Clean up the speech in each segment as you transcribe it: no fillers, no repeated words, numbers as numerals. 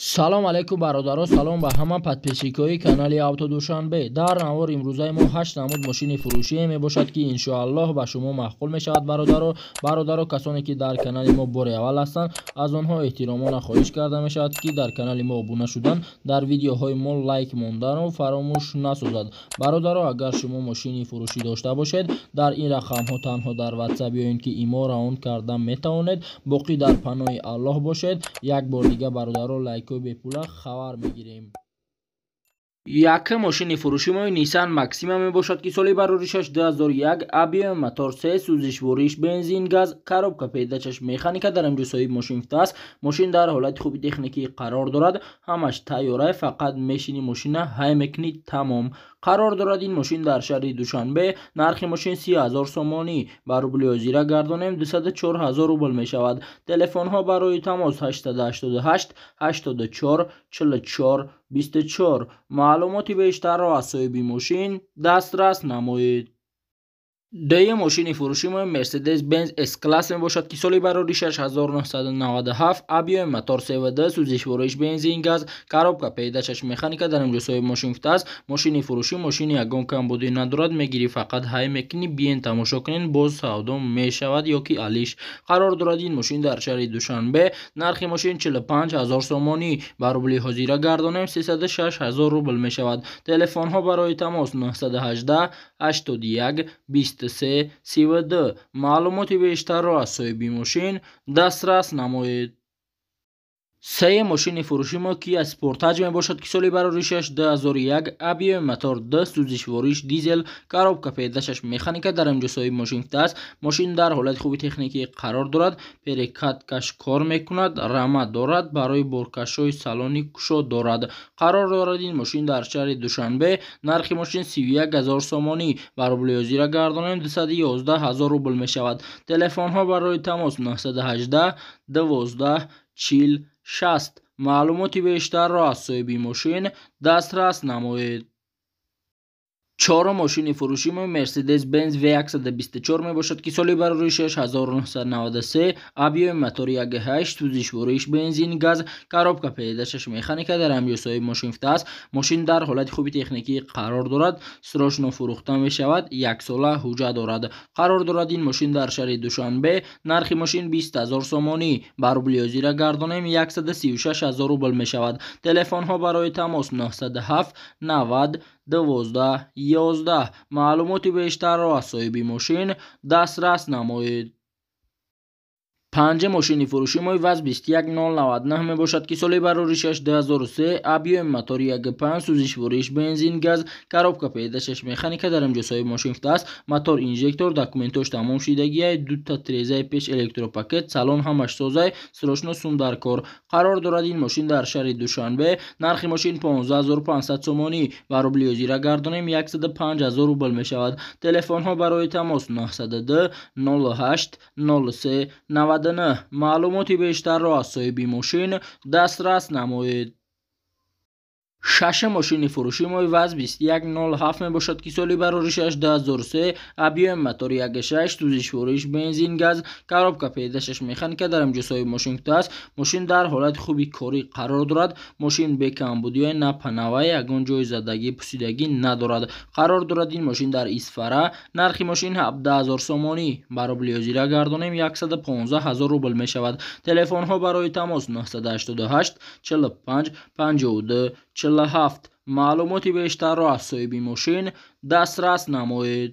Салом алейкум, бародаро, салом ба ҳама подписчикои канали Авто Душанбе. Дар навор имрӯзаи мо ҳашт намуд мошини фурӯшие мебошад, ки иншоаллоҳ ба шумо маъқул мешавад, бародаро. Бародаро, касоне ки дар канали мо бори аввал ҳастанд, аз онҳо эҳтиромона хоҳиш карда мешавад, ки дар канали мо обуна шудан, дар видеоҳои мо лайк монданро фаромӯш насозад. Бародаро, агар шумо мошини фурӯшӣ дошта бошед, дар ин рақамҳо танҳо дар Ватсап ё ин ки имо равон карда метавонед. Боқӣ дар паноҳи Аллоҳ бошед. Як бор дига, бародаро, лайкҳои бепула хабар мегирем. Якум мошини фурӯши мо Nissan Maxima мебошад, ки соли бароришаш 2001, объём мотор 3, сӯзишвориш бензин газ, коробка передачаш механика. Дар инҷо соҳиби мошин гуфтааст, мошин дар ҳолати хуби техникӣ қарор дорад, ҳамаш тайёрай, фақат мешини, мошина ҳай мекунӣ, тамом. Қарор дорад ин мошин дар шаҳри Душанбе. Нархи мошин 30 000 сомонӣ, ба рубли ҳозира гардонем, 204 ҳазор рубл мешавад. Телефонҳо барои тамос 888 84 44 24. Маълумоти бештарро аз соҳиби мошин дастрас намоед. Дуюм мошини фурӯши мо Mercedes-Benz S-Class мебошад, ки соли бароришаш 1997, объём мотор 3,2, сӯзишвориш бензин газ, коробка передачаш механика. Дар инҷо соҳиби мошин гуфтааст, мошини фурӯшӣ, мошини ягон камбудӣ надорад, мегирӣ, фақат ҳай мекунӣ. Биен, тамошо кунед, боз савдо мешавад ё ки алиш. Қарор дорад ин мошин дар шаҳри Душанбе. Нархи мошин 45 ҳазор сомонӣ, ба рубли ҳозира гардонем, 306 ҳазор рубл мешавад. Телефонҳо барои тамос 918 81 23 32. Маълумоти бештарро аз соҳиби мошин дастрас намоед. Сеюм мошини фурӯши мо Kia Sportage мебошад, ки соли бароришаш 2001, объём мотор 2, сӯзишвориш дизел, коробка передачаш механика. Дар инҷо соҳиби мошин гуфтааст, мошин дар ҳолати хуби техникӣ қарор дорад, перекаткаш кор мекунад, рама дорад, барои боркашҳои салони кушод дорад. Қарор дорад ин мошин дар шаҳри Душанбе. Нархи мошин 31 ҳазор сомонӣ, ба рубли ҳозира гардонем, 211 ҳазор рубл мешавад. Телефонҳо барои тамос 918 12 40 60. Маълумоти бештарро аз соҳиби мошин дастрас намоед. Чорум мошини фурӯши мо Mercedes-Benz V124 мебошад, ки соли бароришаш 1993, объём мотори 1.8, сӯзишвориш бензин газ, коробка передачаш механика. Дар ҳамҷо соҳиби мошин гуфтааст, мошин дар ҳолати хуби техникӣ қарор дорад, срочно фурӯхта мешавад, яксола ҳуҷҷат дорад. Қарор дорад ин мошин дар шаҳри Душанбе. Нархи мошин 20 ҳазор сомонӣ, ба рубли ҳозира гардонем, 136 ҳазор рубл мешавад. Телефонҳо барои тамос 907 90 12 11. Маълумоти бештарро аз соҳиби мошин дастрас намоед. Панҷум мошини фурӯши мо ВАЗ 21099 мебошад, ки соли бароришаш 2003, объём мотори 1.5, сӯзишвориш бензин газ, коробка передачаш механика. Дар инҷо соҳиби мошин гуфтааст, мотор инжектор, документош тамом шидагиай, дута трезаи пеш электропакет, салон ҳамаш созай, срочно сум дар кор. Қарор дорад ин мошин дар шаҳри Душанбе. Нархи мошин 15 500 сомонӣ, ба рубли ҳозира гардонем, 105 ҳазор рубл мешавад. Телефонҳо барои тамос 902 08 03 99. Маълумоти бештарро аз соҳиби мошин дастрас намоед. Шашум мошини фурӯши мо ВАЗ 2107 мебошад, ки соли бароришаш 2003, объём мотори 1.6, сӯзишвориш бензин газ, коробка передачаш механика. Дар инҷо соҳиби мошин гуфтааст, мошин дар ҳолати хуби корӣ қарор дорад, мошин бекамбудиҳои на панавай, ягон ҷои задагӣ, пусидагӣ надорад. Қарор дорад ин мошин дар Исфара. Нархи мошин 17 ҳазор сомонӣ, ба рубли ҳозира гардонем, 115 ҳазор рубл мешавад. Телефонҳо барои тамос 988 45 52 47. Маълумоти бештарро аз соҳиби мошин дастрас намоед.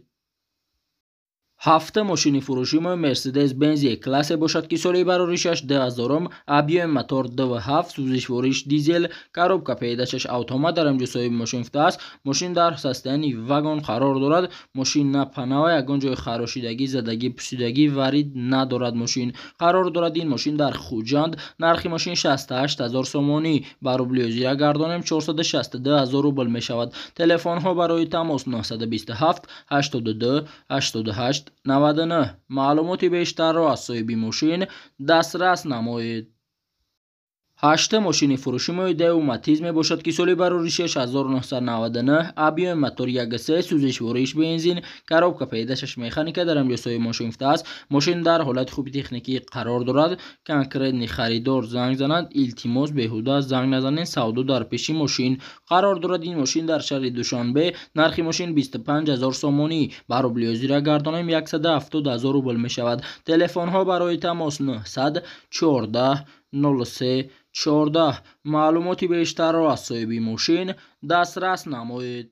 Ҳафтум мошини фурӯши мо Mercedes-Benz E-классе бошад, ки соли бароришаш 2000, объём мотор 2.7, сӯзишвориш дизел, коробка передачаш автомат. Дар инҷо соҳиби мошин гуфтааст, мошин дар состоянии вагон қарор дорад, мошин на панава, ягон ҷои харошидагӣ, задагӣ, пусидагӣ варид надорад. Мошин қарор дорад ин мошин дар Хуҷанд. Нархи мошин 68 ҳазор сомонӣ, ба рубли ҳозира гардонем, 462 ҳазор рубл мешавад. Телефонҳо барои тамос 927 82 88 99. Маълумоти бештарро аз соҳиби мошин дастрас намоед. Ҳаштум мошини фурӯши мои Дэу Матиз мебошад, ки соли бароришаш 1999, объёми мотор 1,3, сӯзишвориш бензин, коробка передачаш механика. Дар ҳамҷо соҳиби мошин гуфтааст, мошин дар ҳолати хуби техникӣ қарор дорад. Конкретный харидор занг занад, илтимос, беҳуда занг назанед, савдо дар пеши мошин қарор дорад. Ин мошин дар шаҳри Душанбе, нархи мошин 25 000 сомонӣ, ба рубли ҳозира гардонем, 170 000 рубл мешавад. Телефонҳо барои тамос 914 03 14. Маълумоти бештарро аз соҳиби мошин дастрас намоед.